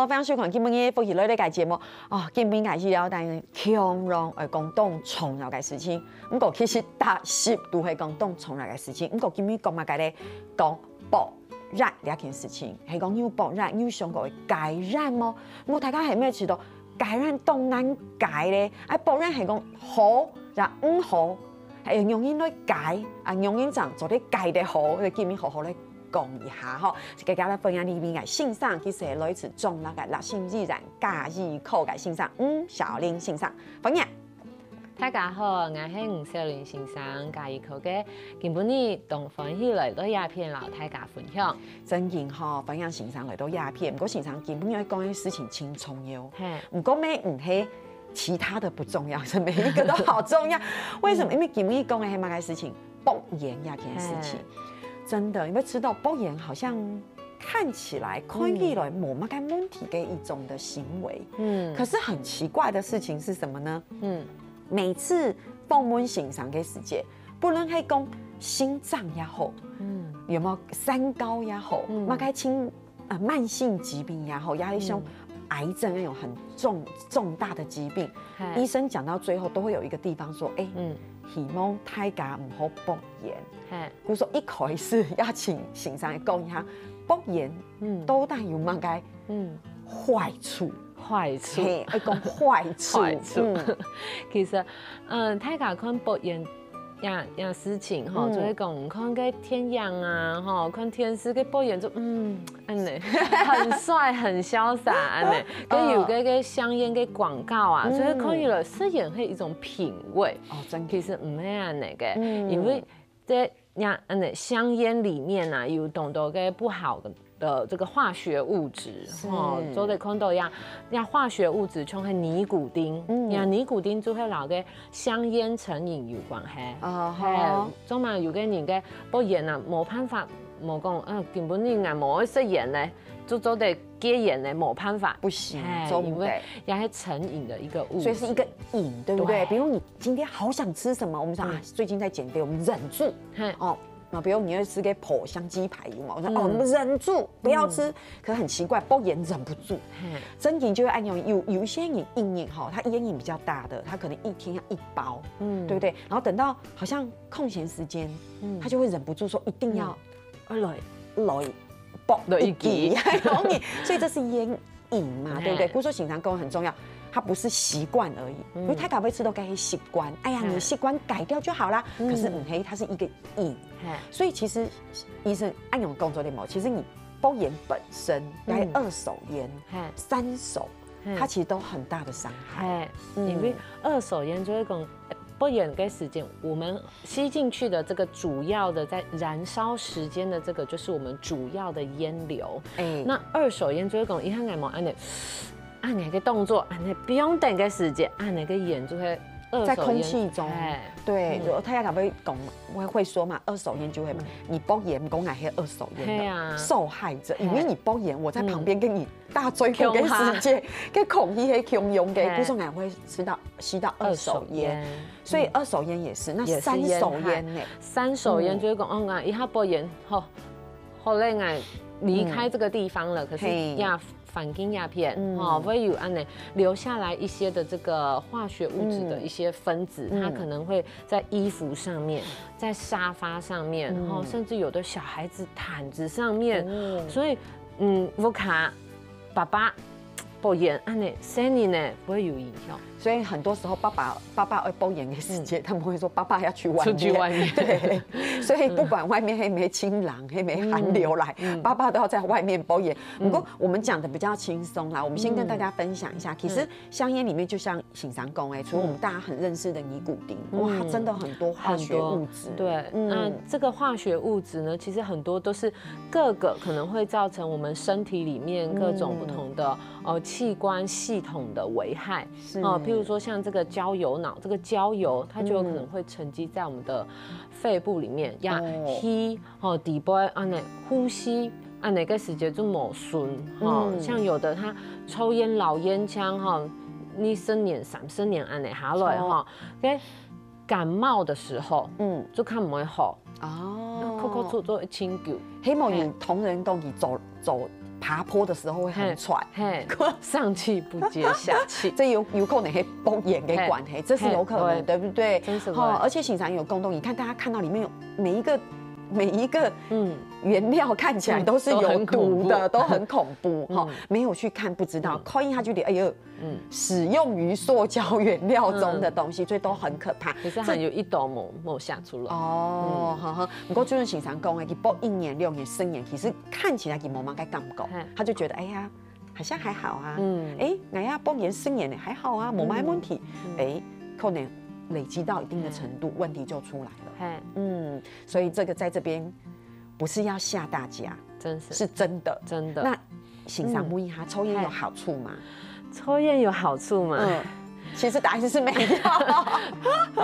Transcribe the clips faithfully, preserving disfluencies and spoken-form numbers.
歡迎收看今晡日福氣來了个節目。哦，今晡日个醫療單元，共樣愛講當重要个事情。毋過其實逐集都係講當重要个事情，毋過今晡日講麼个咧？講博眼這件事情，係講有博眼，有想過會戒眼無？毋過大家係毋係知道戒眼當難戒咧？啊，博眼係講好也毋好，還有仰般來戒，啊，仰般正做得戒得好，今晡日好好來講一下吼。今晡日來分享這位个先生，其實係來自中壢个立新醫院家醫科个先生，吳小玲先生，歡迎。大家好，𠊎係吳小玲先生，家醫科个。今晡日當歡喜來到這片摎大家分享。真經吼，歡迎先生來到這片。毋過先生今晡日愛講个事情真重要，嘿。毋過乜毋係其他的不重要，係每一個都好重要。為什麼？因為今晡日講个係麼个事情？博眼這件事情。嘿。真的，你會知道博眼好像看起來、看起來無麼个問題个一種的行為。嗯。可是很奇怪的事情是什麼呢？嗯。每次訪問先生个時節，不論係講身障也好，嗯。有沒有三高也好，嗯。麼个輕，呃，慢性疾病也好，也係像癌症那種很重，重大的疾病，嘿。醫生講到最後都會有一個地方說，欸，嗯。希望大家毋好博眼。嘿。故所一開始愛請先生講一下，博眼，嗯。到底有麼个，嗯。壞處？壞處。嘿，愛講壞處。壞處。嗯。其實，嗯，大家看博眼這，這事情吼，嗯。就係講，你看該電影啊，吼，看電視該博眼就，嗯，恁呢，很帥，很瀟灑，恁呢。跟有个，个香菸个廣告啊，嗯。就係看起來食菸係一種品味。哦，真的。其實毋係恁呢个，嗯。因為這，恁呢，香菸裡面啊，有當多个不好的，的這個化學物質，是。吼，做得看到呀，呀，化學物質像係尼古丁，嗯。呀，尼古丁就會摎个香菸成癮有關係。哦，嘿，好。做嘛有个人个博眼啊，無辦法，無講，嗯，根本人啊無愛食菸咧，就做得戒菸咧，無辦法。不行，嘿，做毋得。因為也係成癮的一個物質。所以是一個癮，對不對？對。比如你今天好想吃什麼，我們說，對。啊，最近在減肥，我們忍住。嘿。哦，那比如你要吃个脯香雞排，有沒有？我說，嗯。哦，我們忍住，不要吃。嗯。可是很奇怪，博眼忍不住。嘿。真的就會恁樣，有，有一些人癮癮吼，他煙癮比較大的，他可能一天要一包，嗯。對不對？然後等到好像空閒時間，嗯。他就會忍不住說一定要，嗯。來，來，博一支。來一支。很容易，所以這是煙癮嘛，對不對？嘿。故所先生講很重要，它不是習慣而已，嗯。因為大家會知道該習慣，哎呀，嘿。你習慣改掉就好啦。嗯。可是，嗯，嘿，它是一個癮。嘿。所以其實醫生恁樣講做得無？其實你博眼本身，嗯。該二手煙，嘿。三手，嘿。它其實都很大的傷害。嘿，嗯。因為二手煙就係講，呃，博眼个時間，我們吸進去的這個主要的在燃燒時間的這個，就是我們主要的煙流。哎。那二手煙就係講，一下𠊎無恁呢，恁呢个動作，恁呢不用等个時間，恁呢个煙就會二手煙。在空氣中，哎。對，嗯。就大家會講，會，會說嘛，二手煙就會嘛，嗯。你博眼，講𠊎係二手煙的，嘿啊。受害者，嘿。因為你博眼，我在旁邊跟你大嘴鼓个時間，嗯。跟空氣係共樣个，嘿。故所𠊎會吸到，吸到二手煙。二手煙。所以二手煙也是，那也是三手煙呢？煙害。三手煙就係講，嗯。哦，𠊎一下博眼，吼，好咧，𠊎離開這個地方了，嗯。可是，嘿。呀，環境那片，嗯。吼，會有恁呢留下來一些的這個化學物質的一些分子，嗯。它可能會在衣服上面，在沙發上面，嗯。吼，甚至有的小孩子毯子上面，哦。所以，嗯，屋下 爸爸博眼，恁呢，細人呢，會有影響。所以很多時候，爸爸，爸爸愛博眼个時節，嗯。他們會說：「爸爸要去外面。」出去外面。對，所以不管外面黑沒清冷，黑沒寒流來，嗯，嗯。爸爸都要在外面博眼。嗯。不過我們講得比較輕鬆啦，我們先跟大家分享一下，嗯。其實香菸裡面就像 先生講的，除了我們大家很認識的尼古丁，嗯。哇，它真的很多化學物質。很多，對，嗯。那這個化學物質呢，其實很多都是各個可能會造成我們身體裡面各種不同的，嗯。呃，器官系統的危害。是。哦，譬如說像這個焦油腦，這個焦油它就有可能會沉積在我們的肺部裡面，呀，哦。吸 吼，底背恁呢呼吸，恁呢个時節就無順，吼，嗯。像有的他抽菸、老菸槍，吼，二十年、三十年恁呢下來，哦。吼，該感冒的時候，嗯。就較毋會好。哦。那咳咳嗽嗽會清久。希望有同仁講佢做，做爬坡的時候會很喘，嘿，上氣不接下氣。這有有可能係鼻炎的關係，這是有可能，對不對？真是會。而且先生有講到，你看大家看到裡面有每一個每一個嗯原料看起來都是有毒的，都很恐怖哈，沒有去看不知道，看一下就覺得哎呦，嗯，使用於塑膠原料中的東西，所以都很可怕。可是還有一道沒沒下出來。哦，好好。不過就是先生講的，佢鼻一年、兩年、四年，其實看起來佢無麼个感覺，他就覺得哎呀，好像還好啊。嗯，哎，哎呀，鼻炎四年呢，還好啊，無麼个問題。哎，可能累積到一定的程度，問題就出來了。嘿，嗯，所以這個在這邊不是要嚇大家，真是是真的，真的。那先生問一下，抽菸有好處嗎？抽菸有好處嗎？嗯，其實答案是沒有。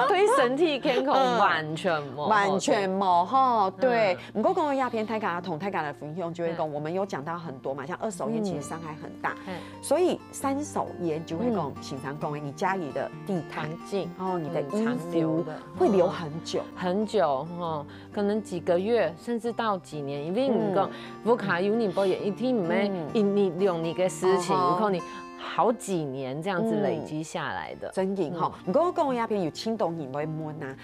對身體健康完全無好處。完全無吼，對。不過講到這片，大家同大家來分享，就係講我們有講到很多嘛，像二手菸其實傷害很大，所以三手菸就會講，先生講的，你家裡的地毯環境哦，你的衣服會留很久，很久哈。 可能幾個月，甚至到幾年，因為你講屋下有人鼻炎，一定毋係一日兩日个事情，有可能好幾年這樣子累積下來的。真的吼，毋過講到這片有聽眾會問啊，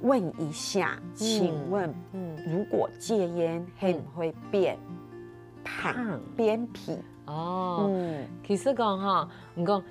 問一下，請問，如果戒菸會不會變胖、變肥？哦，其實講哈，你講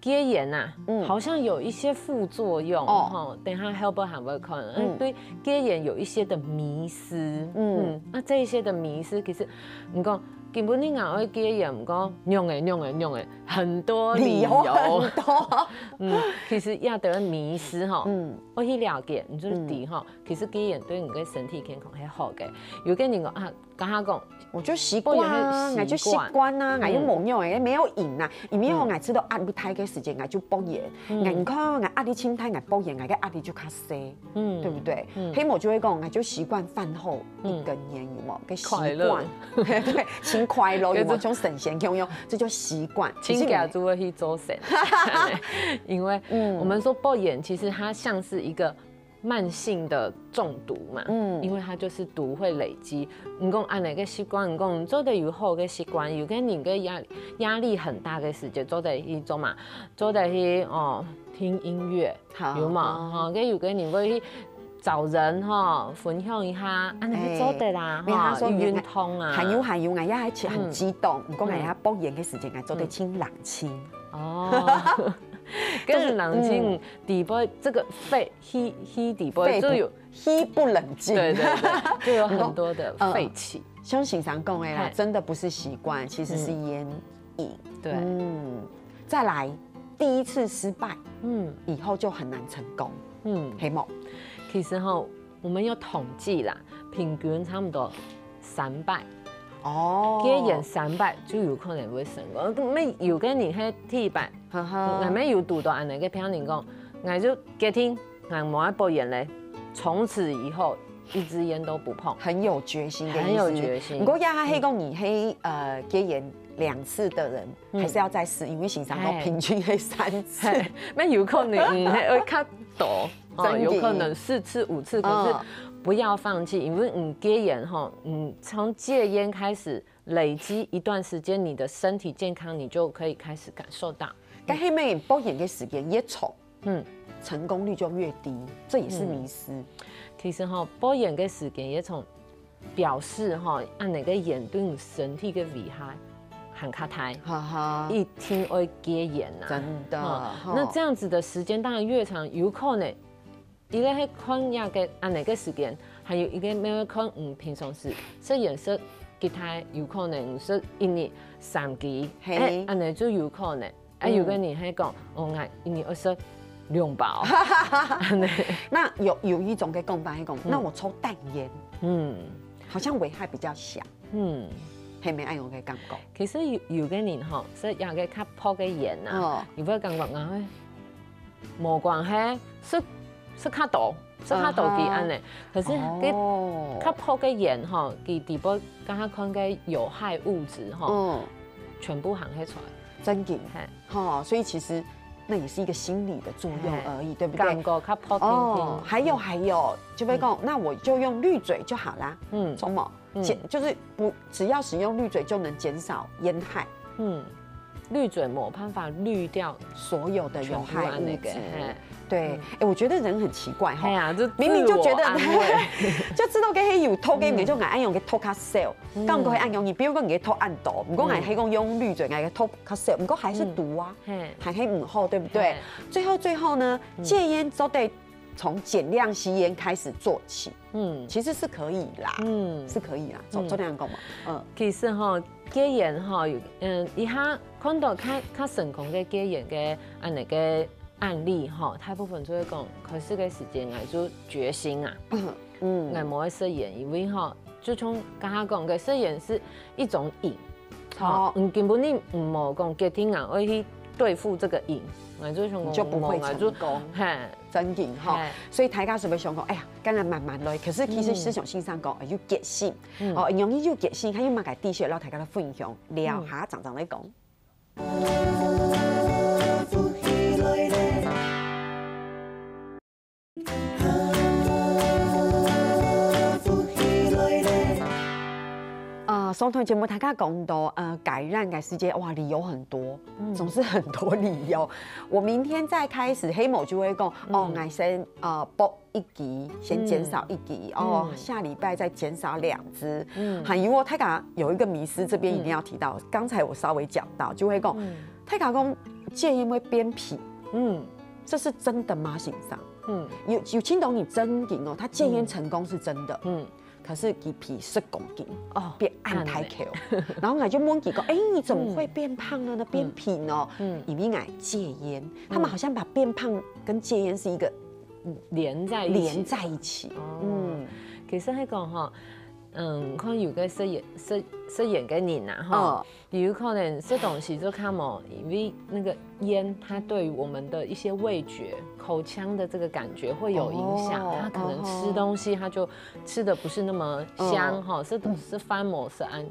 戒菸啊，好像有一些副作用哦，等下後背還會看。嗯，對戒菸有一些的迷思，嗯，那這一些的迷思，其實你講根本你愛戒菸，毋過用誒用誒用誒，很多理由，理由很多。嗯，其實要得迷思哈，嗯，我去了解，你就是知哈，其實戒菸對你个身體健康係好个。有个人講啊， 跟他講，我就習慣啊，我就習慣啊，我又無用誒，沒有癮啊，因為吼，我知道壓力大个時間，我就不演，你看我壓力輕大，我不演，我个壓力就較細，嗯，對不對？嗯，黑某就會講，我就習慣飯後一根菸，有無？个習慣，快樂，對，真快樂，有無？像神仙共樣，這就習慣。請假就會去做神，因為我們說不演，其實它像是一個 慢性的中毒嘛，嗯，因為它就是毒會累積。你講恁樣个習慣，你講做得有好个習慣，有个人个壓壓力很大个時節，做得去做嘛，做得去哦聽音樂，有嘛？哈，該有个人會去找人哈分享一下，恁樣去做得啦，哈，運動啊，還有還有，𠊎也還很激動，你講𠊎也不演个時間，𠊎做得聽冷清。哦，跟冷清底背這個肺 肺肺底背就有肺不冷靜，對對對，就有很多的廢氣。像先生講的啦，真的不是習慣，其實是菸癮。對，嗯，再來第一次失敗，嗯，以後就很難成功，嗯，黑某。其實哈，我們有統計啦，平均差不多三擺。哦，戒菸三擺就有可能會成功，該有个人係第一擺，哈哈，還沒有堵到恁樣个病人講，𠊎就決定 𠊎無愛不演咧，從此以後一支菸都不碰。很有決心的意思。很有決心。不過呀，黑講你黑呃戒菸兩次的人，還是要再試，因為先生講平均黑三次。那有可能你還會較多，哦，有可能四次五次，可是不要放棄，因為你戒菸吼，你從戒菸開始累積一段時間，你的身體健康你就可以開始感受到。但係咩不演的時間越長， 嗯，成功率就越低，這也是迷思。其實吼，不演个時間也從表示吼，恁樣个菸對你身體个危害還較大，哈哈，一定愛戒菸啊。真的，那這樣子的時間當然越長，有可能，一個係看那個恁樣个時間，還有一個乜愛看，嗯，平常時食菸食幾大，有可能食一日三支，嘿，恁樣就有可能。 啊，有个人還講，哦，𠊎一日愛食兩包。那有有一種个講法，還講，那我抽淡菸，嗯，好像危害比較小，嗯，係無恁樣个感覺。其實有有个人吼，食那個較薄个菸啊，哦，你會感覺啊，無關係，食食較多，食較多佢恁樣。可是該較薄个菸吼，佢底背剛剛看个有害物質吼，嗯，全部行黑出來。真緊。 吼，所以其實那也是一個心理的作用而已，對不對？感覺較薄定定。哦，還有還有，就會講，那我就用濾嘴就好啦。嗯，什麼？減，就是不，只要使用濾嘴就能減少烟害。嗯，滤嘴没办法滤掉所有的有害物质全部啊那个，嘿。对，哎，我觉得人很奇怪哈。哎呀，就明明就觉得自我安慰就知道个黑有偷个，你就爱用个偷卡 sale，刚过会爱用你，比如讲你个偷暗斗，不过俺黑讲用绿嘴，俺个偷卡 sale，不过还是毒啊，嘿，还黑五后，对不对嘿？最后最后呢，戒烟都得从减量吸烟开始做起，嗯其实是可以啦，嗯，是可以啦，做做那样讲嘛，嗯，其实哈，戒烟哈有，嗯，一下看到较较成功个戒烟个按那个案例哈，大部分就会讲，开始个时间俺就决心啊，嗯，俺无会食烟，因为哈，就像刚刚讲个，食烟是一种瘾。哦哦，嗯，根本你唔好讲决定啊，我去对付这个瘾，俺就想讲你就不会唔好俺就成功嘿，真的哈嘿。所以大家是不是想讲，哎呀，刚才慢慢来，可是其实思想性上讲，哎，有决心，哦，容易有决心，还有嘛个地区，让大家来分享，聊下，常常来讲。啊，上段节目大家讲到，呃，戒烟个时间，哇，理由很多，总是很多理由。我明天再开始，黑某就会讲，哦，我先呃剥一支，先减少一支，哦，下礼拜再减少两支。嗯，还有哦，大家有一个迷思，这边一定要提到，刚才我稍微讲到，就会讲，大家讲戒烟会变皮，嗯这是真的吗？先生，嗯有有听懂你真的哦，他戒烟成功是真的，嗯，可是佢皮十公斤，哦变暗太口，然后我就问佢讲，哎，你怎么会变胖了呢？变皮呢？嗯，因为我戒烟，他们好像把变胖跟戒烟是一个连在一起，连在一起，嗯，其实还讲哈，嗯，看有个食烟食食烟个人啊哈，有可能吃东西就看嘛，因为那个烟它对于我们的一些味觉、口腔的这个感觉会有影响，哦它可能吃东西它就吃的不是那么香哈，是是饭模式按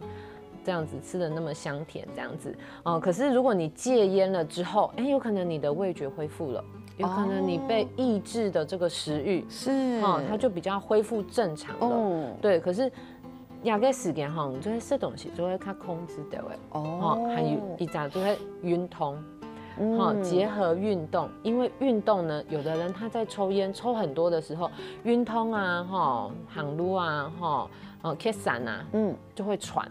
这样子吃的那么香甜这样子哦。可是如果你戒烟了之后，哎，有可能你的味觉恢复了，有可能你被抑制的这个食欲，是，哦，它就比较恢复正常了。哦，对，可是压个时间哈，你就会吃东西就会较控制的哎。哦，还有一张就会运动。哈，结合运动，因为运动呢，有的人他在抽烟抽很多的时候，运动啊，哈，行路啊，哈，哦，爬山啊，嗯，就会喘。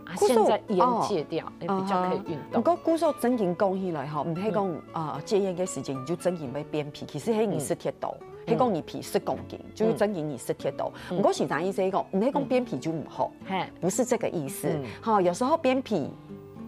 啊，可是现在烟哦戒掉，哎，比较可以运动。不过故所正经讲起来吼，毋係讲啊戒烟个时间你就正经会变皮，其实係你食忒多，係讲你皮十公斤，就是正经你食忒多。不过是啥意思？係讲毋係讲变皮就毋好，嘿，不是这个意思。哈，有时候变皮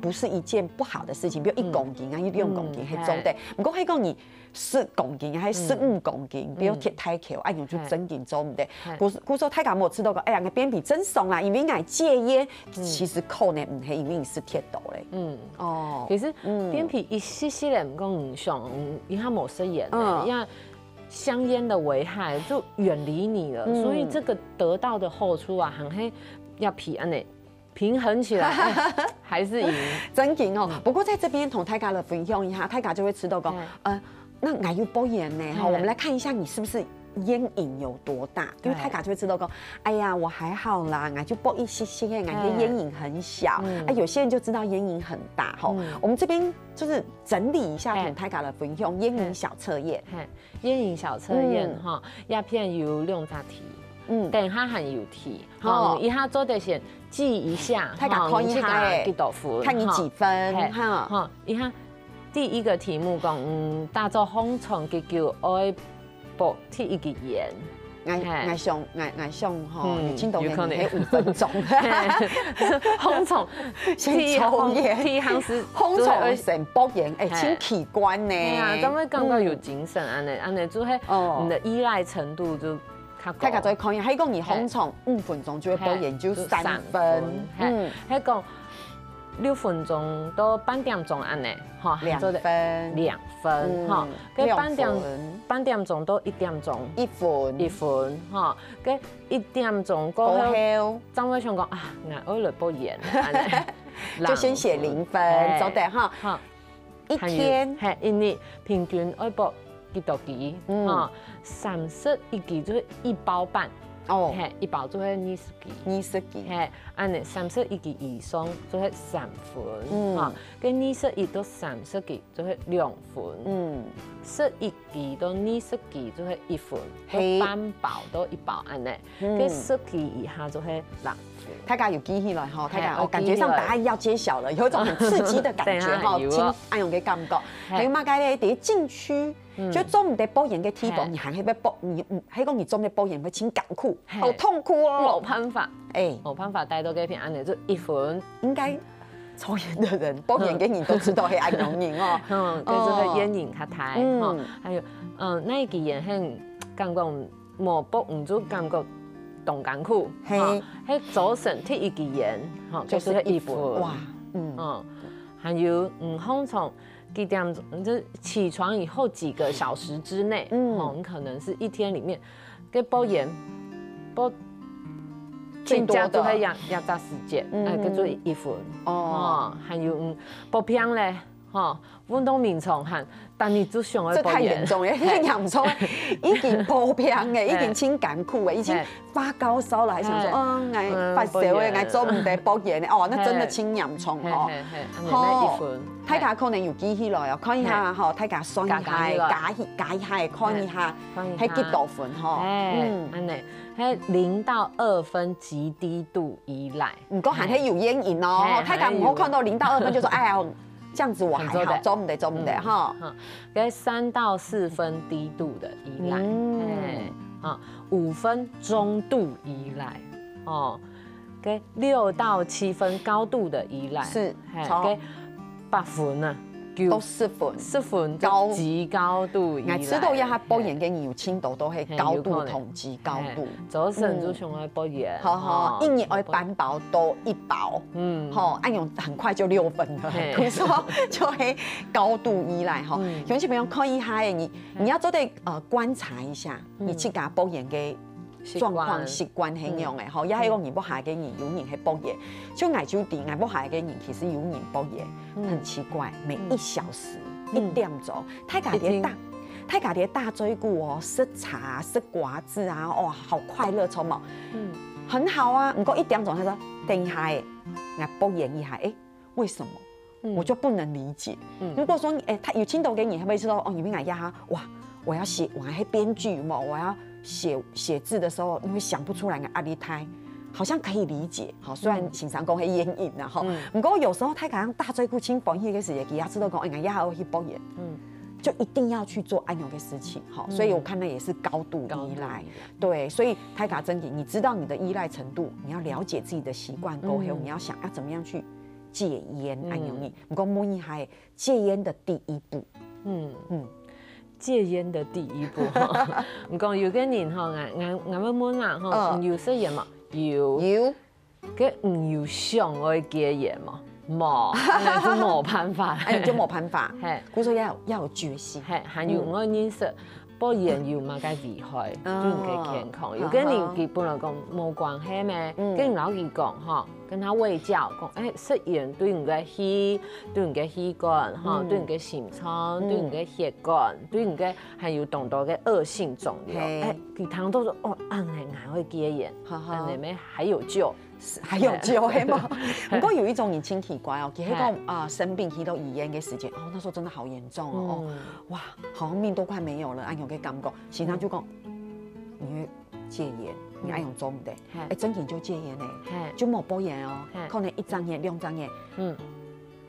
不是一件不好的事情，比如一公斤啊，一两公斤，还中的。不过係讲你十公斤还十五公斤，比如忒大口，哎，你就正经做毋得。故所故所大家有知道讲，哎呀，我变皮真爽啦，因为我戒烟，其实可能毋係因为你食忒多咧。嗯，哦，其实变皮一息息咧，毋讲你想，嗯，一下无食烟咧，因为香烟的危害就远离你了，所以这个得到的好处啊，还係要皮安呢平衡起来，哎还是赢。正经哦。不过在这边同大家来分享一下，大家就会知道讲，呃，那我有包烟呢，哈，我们来看一下你是不是烟瘾有多大，因为大家就会知道讲，哎呀，我还好啦，我就包一些些，我的烟瘾很小。啊，有些人就知道烟瘾很大，哈。我们这边就是整理一下，同大家来分享烟瘾小测验。嘿，烟瘾小测验哈，鸦片有两只题，嗯，等下还有题，好好，一下做得先记一下，大家看一下哎几多分，看你几分嘿哈哈，一下第一个题目讲，嗯，打早䟘床几久爱剥第一支烟，，𠊎嘿，𠊎想，𠊎，𠊎想吼，嗯你进到有可能你係五分钟，䟘床，先抽烟第一行是䟘床最先剥烟，哎，嘿真奇怪呢。哎呀，怎么感觉有精神安呢？安呢就会，哦你的依赖程度就较高。大家都会看一下，还讲你䟘床五分钟就会剥烟，嘿就三分。嘿嗯，还讲六分钟到半点钟安呢，哈，两做得分两分哈嗯，跟半点六分半点钟到一点钟，一分一分哈，跟一点钟过过后，后张伟雄讲啊，我要来剥烟，安呢就先写零分，嘿做得哈。哈，一天嘿，一日平均爱剥几多支？嗯哈，三十一支就是一包半，哦，嘿，一包就係二十支。二十支。嘿，恁呢三十一支以上就係三分，嗯。哈，該二十一到三十支就係兩分。嗯。十一支到二十支就係一分，嘿。半包到一包恁呢。嗯。該十支以下就係零分。大家有記起來吼，大家，嘿，哦，感覺上答案要揭曉了，有一種很刺激的感覺哈，有啊。聽恁樣个感覺。嘿。還有麼个咧？在禁區 嗯。就做毋得表演个地方，嘿。你還係愛表，你，嗯，還講你做毋得表演會盡艱苦，嘿。好痛苦哦。無辦法。哎。無辦法，戴到該片恁呢，就一分。應該抽菸的人，表演个人都知道係恁樣人哦。嗯，就是會煙癮較大，嗯。吼，還有，嗯，該一支菸很，感覺無表演就感覺當艱苦，嘿。吼，係做成第一支菸，吼，就是一分。就是一分。哇，嗯。嗯，還有，嗯，通常 幾點鐘，就起床以後幾個小時之內，嗯。吼，你可能是一天裡面，該表演，表，最多的。盡多就係這，這隻時間，嗯。哎，叫做一分。哦。哦，還有，嗯，發病咧，吼，運動眠床還，逐日就想愛表演。這太嚴重了，嘿。太嚴重了，已經發病了，已經盡艱苦了，已經 嘿。發高燒了，還想說，嘿。哦，𠊎發燒了，嗯，表演。𠊎做毋得表演了。哦，那真的盡嚴重吼。嘿，嘿，嘿，恁呢，吼，該一分。大家可能有記起來哦，看一下吼，嘿。大家算一下，加起來。加一，加一下，看一下，嘿，看一下。係幾多分吼。嘿，嗯。恁呢，係零到二分極低度依賴。毋過還係有原因哦，嘿，大家毋好看到零到二分就說，還係有。哎呀， 這樣子我還好，很做得。做毋得，做毋得，嗯，哈。哈，該三到四分低度的依賴，嗯。哎，哈，五分中度依賴，哦，該六到七分高度的依賴，是，嘿，著。該八分啊，九，都十分。十分就高。極高度依賴。哎，知道一下表演个人有盡多都係高度，嘿，有可能。統計高度。嘿，早晨就想愛表演，嗯。好，好，哦，一日愛半包到一包。 嗯。吼，恁樣很快就六分了，嘿。可以說就係高度依賴吼。嗯。鄉親朋友看一下欸，你，嗯。你要做得，呃，觀察一下，嗯。你自家表演个狀況、習慣。習慣係仰仔，嗯。吼，也係講你屋下个人，有人係表演，像𠊎就知，𠊎屋下个人其實有人表演，嗯。很奇怪，每一小時，嗯。一點鐘，大家在打，一定。大家在打嘴鼓哦，食茶、食瓜子啊，哦，好快樂，著無？嗯。很好啊，毋過一點鐘，他說，等一下欸， 𠊎表演一下，欸，為什麼？嗯。我就不能理解。嗯。如果說，欸，他有盡多个人，會不會說，哦，因為𠊎呀，哇，我要寫，我還係編劇嘛，我要寫，寫字的時候，因為想不出來，𠊎壓力大，好像可以理解。好，雖然先生講係原因啦，吼，嗯。毋過有時候大家打嘴鼓盡歡喜个時節，佢也知道講，欸，𠊎也愛去表演。嗯。就一定要去做恁樣个事情，吼，嗯。所以我看那也是高度依賴。高度依賴。對，所以大家真的，你知道你的依賴程度，你要了解自己的習慣過後，嗯。你要想要怎麼樣去 戒菸，嗯。恁樣呢。毋過問一下，戒菸的第一步。嗯。嗯。戒菸的第一步，吼。毋過有个人吼，𠊎，𠊎，𠊎會問啊，吼，嗯。你有食菸無？有。有。該你有想愛戒菸無？無，恁樣就無辦法。哎，就無辦法。嘿。故所要有，要有決心。嘿，還有，嗯。𠊎認識 表演有麼个危害，哦。對你个健康。有个人佢本來講無關係咩，嗯。跟人家講吼，跟他衛教講，欸，食菸對你个氣，對你个氣管，吼，嗯。對你个心臟，嗯。對你个血管，對你个還有當多个惡性腫瘤。嘿。欸，佢聽到說，哦，恁樣𠊎會戒菸，好好。恁樣咩還有救。 還有救，嘿嘛。毋過有一種人盡奇怪哦，佢係講，嘿。啊，生病去到醫院个時間，哦，那時候真的好嚴重哦，哦，嗯。哇，好像命都快沒有了，恁樣个感覺。先生就講，嗯。你會戒菸，你恁樣做毋得。嘿。欸，正經就戒菸咧，嘿。就無表演哦，嘿。可能一隻月、兩隻月，嗯。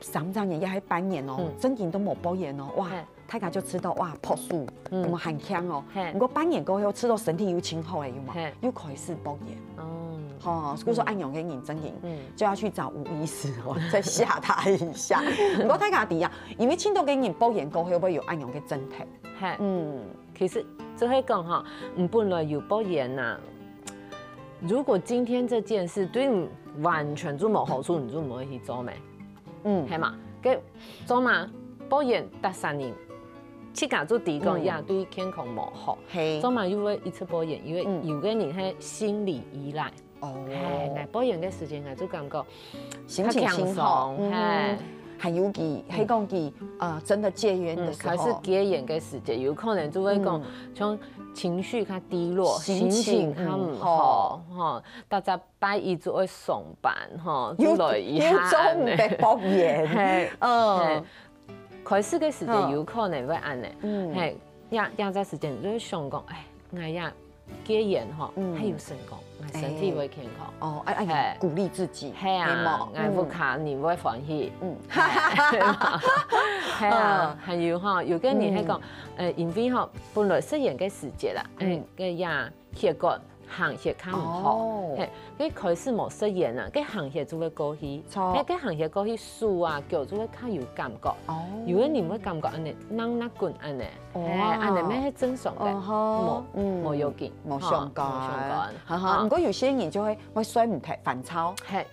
三隻月，也還半年哦，嗯。正經都無表演哦，哇。嘿。 大家就知道，哇，拍手，嗯。有無很強哦？嘿。毋過半年過後，知道身體又盡好了，有無？嘿。又開始表演。哦。吼，所以說恁樣个人真的，嗯。就要去找吳醫師哦，再嚇他一下。毋過大家知啊，因為盡多个人表演過後會有恁樣个狀態。嘿。嗯。其實就係講吼，你本來有表演吶，如果今天這件事對你完全就無好處，你就毋會去做咩？ 嗯。係嘛？該做麼个表演逐儕人，自家就知講，嗯。也對健康無好。嘿。做麼个又會一直表演？因為嗯。有个人係心理依賴。哦。嘿，𠊎表演个時間，𠊎就感覺心情盡好。較輕鬆，嗯。嘿。還有佢，係講佢呃真的戒菸的時候，開始戒菸个時節，有可能就會講，像情緒較低落，心情較毋好，吼，逐隻拜一就愛上班，吼，又又做毋得博菸，係，嗯，開始个時節有可能會恁呢，係，這這隻時節你就會想講，哎，𠊎也 戒菸吼，還有成功，𠊎身體會健康。哦，哎哎，鼓勵自己，係啊，𠊎屋下人會歡喜，嗯，係啊，還有吼，有个人係講，呃，因為吼，本來食菸个時節啦，嗯，个呀血管行血較毋好，係，个開始無食菸啊，个行血就會過去，係，个行血過去手啊腳就會較有感覺，有个人會感覺恁呢，năng năng滾恁呢。 係，恁呢乜係正常个，無無要緊，無相干，哈哈。毋過有些人就會會睡毋忒，煩躁，係，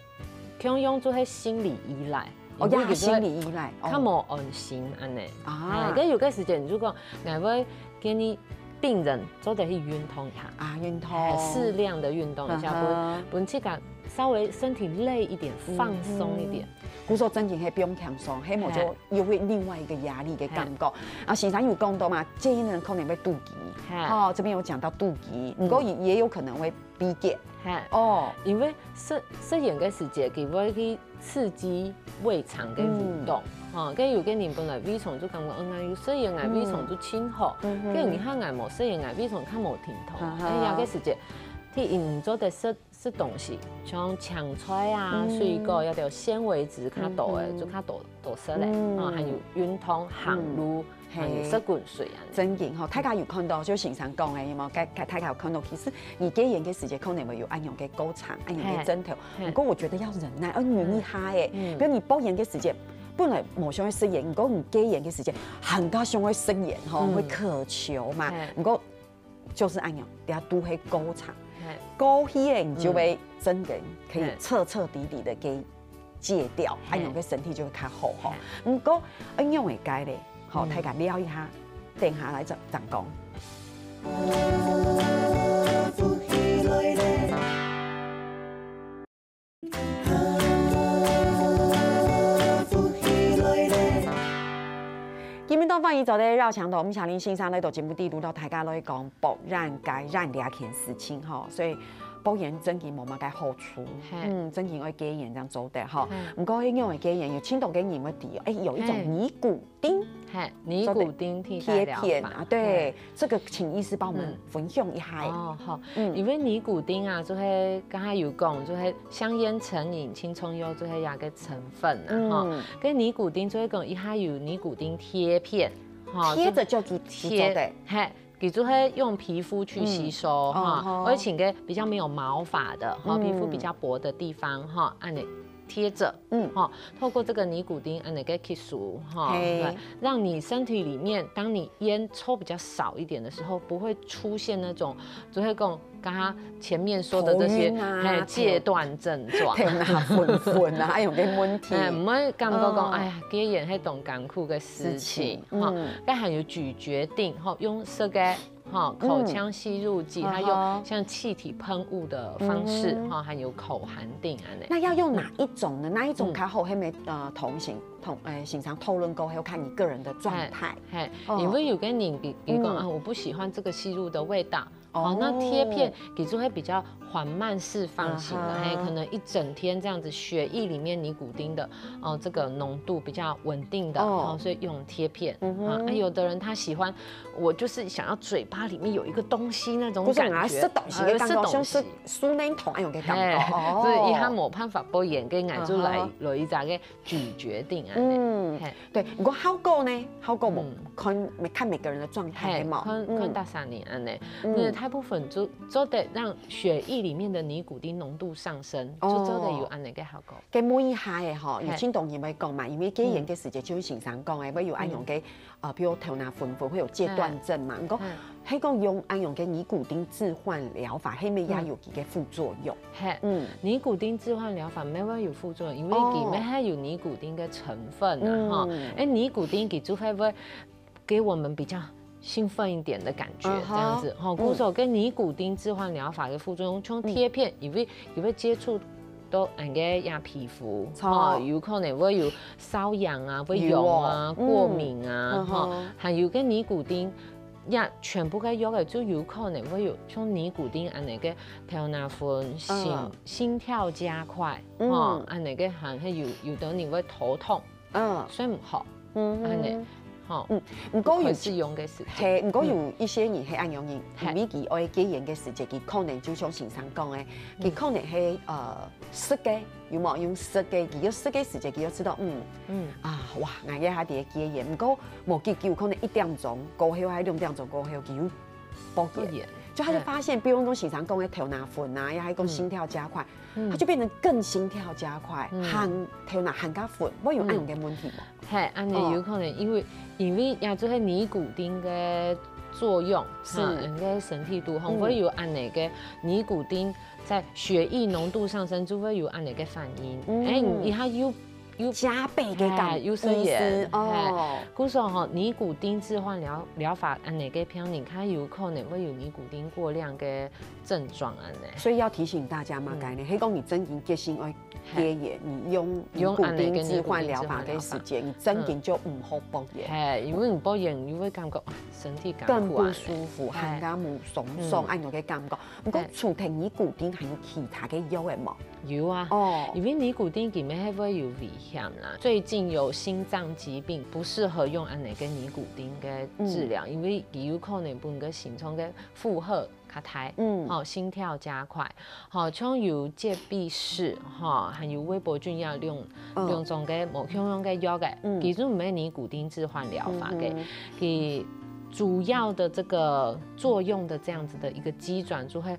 共樣就係心理依賴，哦，也心理依賴，較無安心恁呢。啊，該有个時間，如果𠊎會建議病人做得去運動一下，啊，運動，適量的運動一下，分分自家稍微身體累一點，放鬆一點。 故所正經係放輕鬆，係無就又會另外一個壓力个感覺。啊，先生有講到嘛，戒菸人可能會肚飢，吼，這邊有講到肚飢，不過也也有可能會閉結，哦，因為食食菸个時節，佢會去刺激胃腸个蠕動，吼，該有个人本來胃腸就感覺，嗯，有食菸啊，胃腸就清好，該你看𠊎無食菸啊，胃腸較無停動，哎呀，个時節，佢毋做得食 食東西，像青菜啊、水果，這兜纖維質較多个，就較多多食咧。啊，還有運動、行路，還有食滾水啊。正經吼，大家有看到，就先生講个，有無？大大大家有看到，其實你戒菸个時節可能會有恁樣个過程，恁樣个症頭。不過我覺得要忍耐，要忍一下欸。比如你博菸个時節，本來無想愛食菸，不過你戒菸个時節，還較想愛食菸吼，會渴求嘛。不過 就係恁樣，這都係過程。過去个你就會真个可以徹徹底底个給戒掉，恁樣个身體就會較好吼。毋過，恁樣个戒咧，吼，大家尞一下，等下來再再講。 今晡日當歡迎做得邀請到吳曉玲先生來到節目底肚，同大家來講博菸戒菸這件事情吼，所以博菸正經無麼个好處，嗯，正經愛戒菸正做得吼。毋過，該樣个戒菸有盡多个人會提，欸，有一種尼古丁，係，尼古丁替代療法，貼片啊，對，這個請醫師幫我們分享一下。哦，好，因為尼古丁啊，就係剛才有講，就係 香菸成癮、青春藥就係這個成分啊，吼。該尼古丁就係講，佢還有尼古丁貼片，吼，貼著就做得，係，佢就係用皮膚去吸收，吼，而且个比較沒有毛髮的，吼，皮膚比較薄的地方，吼，恁樣貼著，嗯，吼，透過這個尼古丁恁樣个吸收，吼，對，讓你身體裡面，當你菸抽比較少一點的時候，不會出現那種，就會講 剛剛前面說的這些，頭暈啊，嘿，戒斷症狀。頭那昏昏啊，還有个問題。哎，毋會感覺講，哎呀，戒菸係當艱苦个事情，哈。該還有咀嚼定，哈，用食个，哈，口腔吸入劑，還有像氣體噴霧的方式，哈，還有口含定恁樣。那要用哪一種呢？哪一種較好？還沒，呃，同行同，呃，先生討論過，還要看你個人的狀態。嘿，因為有个人，比比如講啊，我不喜歡這個吸入的味道， 哦，那貼片其實會比較緩慢釋放型的，嘿，可能一整天這樣子，血液裡面尼古丁的，哦，這個濃度比較穩定的，哦，所以用貼片。啊，有的人他喜歡，我就是想要嘴巴裡面有一個東西那種感覺，不是啊，食東西个感覺，像食手電筒恁樣个感覺，哦，所以佢無辦法，無閒个，𠊎就來來一隻个 咀嚼定啊。嗯，對，不過效果呢？效果無，看每看每個人的狀態嘛。看看大三年恁樣，那大部分就做得讓血液裡面的尼古丁濃度上升，就做得有恁樣个效果。該問一下欸吼，有聽眾也會講嘛，因為戒菸个時節，就像先生講欸，會有恁樣个，呃，比如頭那昏昏，會有戒斷症嘛。毋過，係講用恁樣个尼古丁置換療法，係毋係也有佢个副作用？ 嘿，嗯，尼古丁置換療法乜會有副作用，因為佢乜還有尼古丁个成分啊，哈。哎，尼古丁佢就會會給我們比較興奮一點的感覺，這樣子，哈。故所跟尼古丁置換療法的副作用，像貼片，因為因為接觸到恁个呀皮膚，著。吼，有可能會有瘙癢啊，會癢啊，有哦，嗯。過敏啊，吼，嗯哼。還有个尼古丁，呀全部个藥仔就有可能會有像尼古丁恁呢个頭那昏、心，嗯。心跳加快，嗯。吼，恁呢个還係有，有的人會頭痛，嗯。睡毋好，嗯哼。恁呢，吼，嗯，毋過有可以使用个時間。係，毋過有一些人係恁樣人，嗯。因為佢愛戒菸个時節，佢可能就像先生講个，佢可能係，呃， 食个，有無？用食个，佢个食个時節，佢就知道，嗯，嗯。啊，哇，𠊎這下在該戒菸，毋過無幾久，可能一點鐘過後，還兩點鐘過後，佢又發炎。發炎。就他就發現，比如講先生講个頭那昏啊，也還講心跳加快，嗯。他就變成更心跳加快，嗯。還頭那還較昏，會有恁樣个問題無？嗯。係，恁呢有可能，哦。因為，因為也就係尼古丁个作用，是。哈，人个身體肚吼，嗯。會有恁呢个尼古丁 在血液濃度上升，就會有恁呢个反應。嗯。欸，你一下又，又加倍个感，欸，又食菸，意思，哦。欸，故所吼，尼古丁置換療，療法恁呢个病人，佢有可能會有尼古丁過量个症狀恁呢。所以要提醒大家嘛，嗯。該呢，係講你真正決心愛戒菸，嘿。你用尼古丁置換療法个時節，用恁呢个尼古丁置換療法。你真正就毋好發炎。嗯。嘿，因為你發炎，你會感覺，啊，身體艱苦啊。更不舒服，嘿。還較無爽爽，嗯。恁樣个感覺。 毋過，嘿。除忒尼古丁，還有其他个藥仔無？有啊，哦。因為尼古丁佢乜係會有危險啦。最近有心臟疾病不適合用恁呢个尼古丁个治療，嗯。因為佢有可能分个心臟个負荷較大，嗯。吼，心跳加快，吼，像有戒必適，吼，還有威伯菌藥兩，嗯。兩種个無共樣个藥仔，嗯。其中毋係尼古丁置換療法个，嗯哼。佢主要的這個作用的這樣子的一個機轉，就會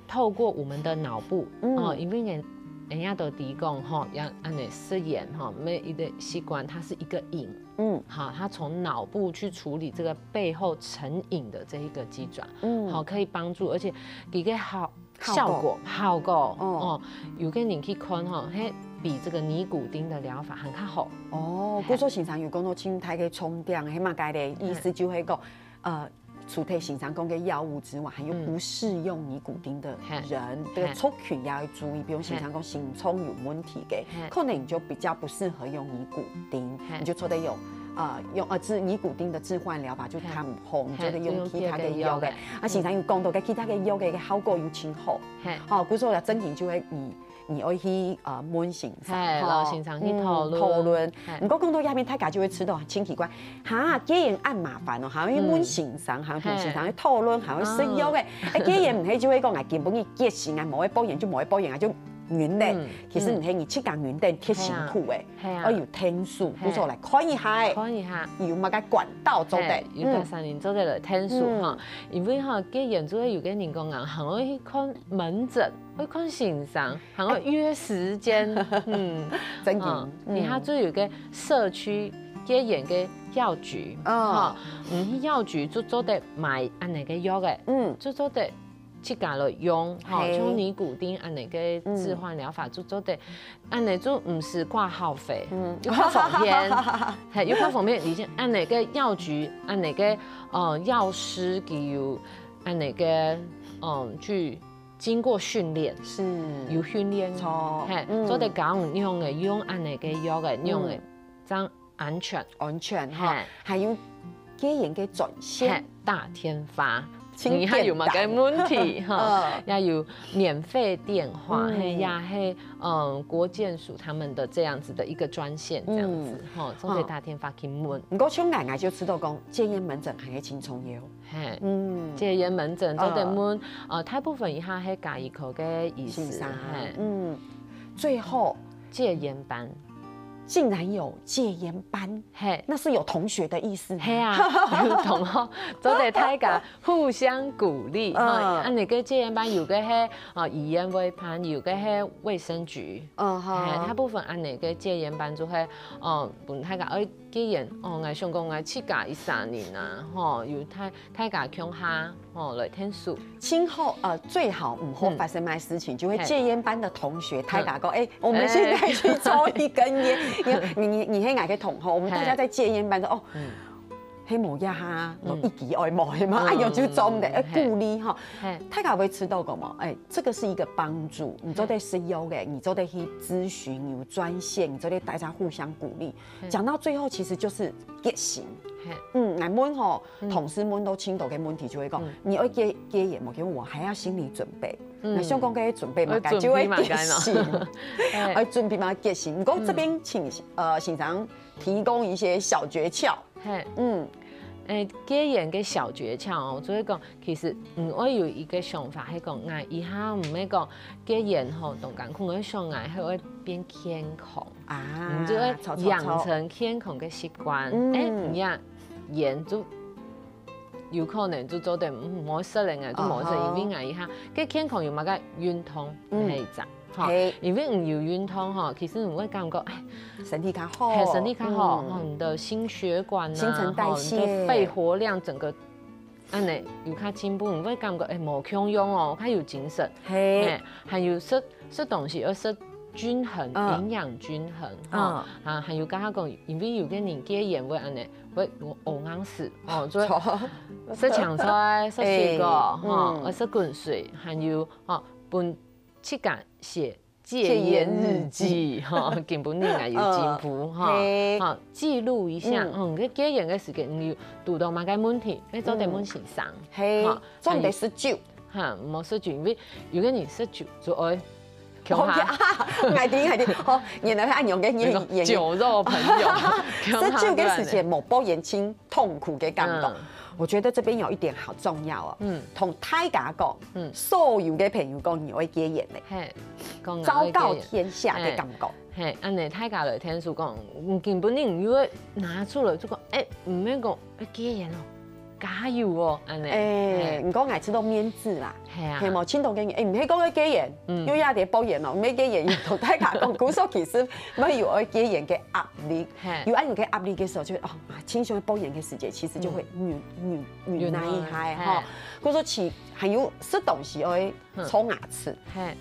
透過我們的腦部，嗯。哦，因為人，人家都提供吼，要恁呢食菸吼，每一個習慣它是一個癮，嗯。哈，它從腦部去處理這個背後成癮的這一個機轉，嗯。好，可以幫助，而且一個好，效果。效果，效果，哦。哦，有个人去看吼，嘿，比這個尼古丁的療法還較好。哦，嘿。故所先生有講到靜態个充電，嘿嘛，該个意思就係講，嘿。呃， 除忒先生講个藥物之外，還有不適用尼古丁的人，嗯。嘿。這個族群也要注意，嘿。比如先生講心臟有問題个，嘿。可能你就比較不適合用尼古丁，嘿。你就做得用，呃，用，呃，置，尼古丁的置換療法就較毋好，嘿。你就得用其他个藥仔。嘿，就用別个藥仔。啊，先生有講到个其他个藥仔个效果有盡好。嘿。吼，故所真正就係你 你愛去，呃，問先生，嘿，吼，摎先生去討論。嗯，討論。嘿。毋過講到這片，大家就會知道，真奇怪，哈，戒菸恁麻煩哦，還愛去問先生，嗯。還愛同先生去討論，嘿。還愛食藥个。啊。欸，戒菸毋係就會講，哎，今晡日決心啊，無愛發菸就無愛發菸啊，就允了。嗯。其實毋係，嗯。你自家允了，忒辛苦欸。嘿啊。嘿啊。愛有天數，嘿。故所來看一下欸。看一下。有麼个管道做得。嘿，有个，嗯。先生做得來天數，嗯。哈。因為哈，戒菸就會有个人講啊，還愛去看門診，愛看先生。 還愛約時間，嗯，真的，嗯，嗯。你還就有个社區戒菸个藥局，嗯。哈，嗯，去藥局就做得買恁呢个藥仔，嗯。就做得自家來用，哈，嘿。像尼古丁恁呢个置換療法，嗯。就做得，恁呢就毋使掛號費，嗯。又較方便，嘿，又較方便，而且恁呢个藥局，恁呢个，呃，藥師佢有恁呢个，嗯，去 經過訓練，是。有訓練，著，嘿，嗯。做得教你仰仔用恁呢个藥仔，嗯。仰仔正安全。安全，哈。嘿。還有戒菸个專線。嘿，打電話，真簡單。你還有麼个問題，哈，嗯。也有免費電話，嗯。嘿，也係，嗯，國健署他們的這樣子的一個專線，這樣子，嗯。哈，做得打電話去問。毋過像𠊎，𠊎就知道講，戒菸門診還係真重要。 嘿，嗯。戒菸門診做得問，嗯。呃，大部分以下係家醫科个醫師，先生，嘿。嗯，最後，戒菸班。竟然有戒菸班，嘿。那是有同學的意思嗎？嘿啊，有同學，做得大家互相鼓勵，嗯。哈，恁呢个戒菸班有个係，呃，醫院會辦，有个係衛生局，嗯，好。嘿，大部分恁呢个戒菸班就係，呃，分大家，哎， 既然，哦，𠊎想講𠊎自家一儕人啊，吼，有大，大家共下，吼，來𢯭手。今後，呃，最好毋好發生麼个事情，嗯。就係戒菸班的同學，嘿。大家講，嗯。欸，我們現在去抽一根菸，嘿。你，你，你，你係𠊎个同學，我們大家在戒菸班，嘿。哦，嗯。係無一下，嗯。一支愛無，係嘛？嗯。哎喲，就做毋得，哎，嘿。鼓勵吼。嘿。大家會知道个嘛，哎，這個是一個幫助，你做得食藥个，嗯。你做得去諮詢，有專線，你做得大家互相鼓勵。嘿。講到最後，其實就是決心。嘿。嗯，𠊎問吼，嗯。同事問到盡多个問題，就會講，嗯。你愛戒，戒菸無？因為我還要心理準備。嗯。那像講該準備嘛，愛準備嘛，就會決心。該喏。嘿。愛準備嘛，決心。不過這邊請，嗯。呃，先生提供一些小訣竅。 嘿。嗯。誒，戒菸个小訣竅哦，就係講，其實你愛有一個想法，係講，𠊎以後毋係講戒菸吼，當艱苦，𠊎想𠊎係愛變健康。啊，你就愛養成健康个習慣。著，著，著。嗯。誒，你啊，菸就有可能就做得，嗯，無食了，𠊎就無食，啊哈。因為𠊎以後，个健康有麼个運動，嗯。係一隻。 吼，嘿。因為你有運動吼，其實你會感覺，哎，身體較好。嘿，身體較好，嗯。吼，你的心血管啊，新陳代謝。吼，你的肺活量整個，恁呢，有較進步，你會感覺，哎，無共樣哦，較有精神。嘿。嘿，還有食，食東西要食均衡，嗯。營養均衡，吼。嗯。啊，還有剛剛講，因為有个人戒菸會恁呢，會，會屙硬屎，吼，所以著。食青菜，食水果，哎，吼，嗯。要食滾水，還有，吼，分 自家寫戒菸日記，吼，今晡日𠊎有進步，嗯，吼，嘿。吼，記錄一下，嗯。嗯，該戒菸个時間，你有堵到麼个問題，你做得問先生，嗯。嘿，吼，做毋得食酒。哈，莫食酒，因為有个人食酒就會，OK，啊，𠊎知，𠊎知，哦，原來係恁樣个原因。酒肉朋友，食酒个時間，無包煙親 痛苦个感覺。嗯。我覺得這邊有一點好重要哦，嗯。同大家講，嗯。所有个朋友講你愛戒菸咧，嘿，講𠊎愛戒菸。昭告天下个感覺。嘿，嘿，恁呢大家來聽說講，嗯，今晡日你又會拿出來就講，哎，毋免講，哎，戒菸哦，加油哦，恁呢。哎，嘿。毋過𠊎知道面子啦，嘿啊。係無？盡多个人，哎，毋係講愛戒菸，嗯。又也得包菸哦，毋係戒菸，同大家講，故所其實乜有愛戒菸个壓力。 嘿。有恁樣个壓力个時候，就會，哦，啊，親像包菸个時節，其實就會忍，嗯。忍，忍耐一下，忍耐，吼。嘿。或者說其，還有食東西愛，嗯。搓牙齒。嘿。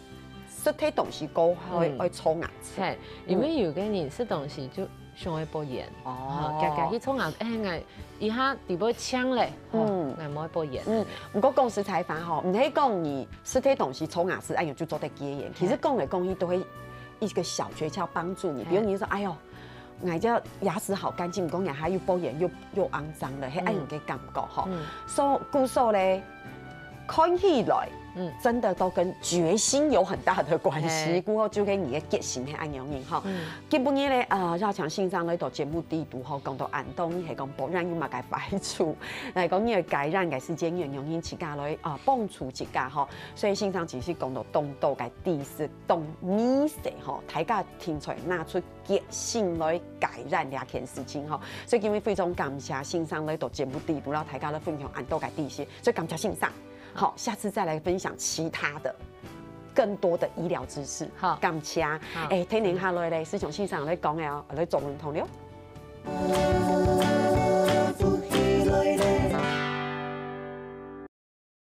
食忒東西過後愛，嗯。愛搓牙齒。嘿，因為有个人食東西就想愛包菸。哦。吼，遽遽去搓牙，哎，𠊎一下底背嗆咧，吼，嗯。𠊎莫包菸。嗯，毋過講實在話吼，毋係講你食忒東西搓牙齒，哎喲，就做得戒菸。其實嘿。講來講去都會一個小訣竅幫助你。比如你說，嘿。哎喲， 𠊎這牙齒好乾淨，毋過𠊎還有包菸又，又骯髒了，係恁樣个感覺吼。嗯。所以，故所咧，看起來，嗯。真的都跟決心有很大的關係，嘿。故所就跟你个決心係恁樣个吼。嗯。今晡日咧，呃，邀請先生來到節目裡肚吼，講到恁多，你係講保養有麼个壞處，來講你个戒菸个時間，你用用自家來，啊，幫助自家吼。所以先生其實講到當多个知識，當美食吼，大家聽出拿出 決心來戒菸這件事情吼。所以今日非常感謝先生來到節目裡肚，摎大家來分享恁多个知識，所以感謝先生。好，下次再來分享其他的、更多的醫療知識。好。感謝。好。哎，聽等下來咧，思松先生來講个哦，來做運動了。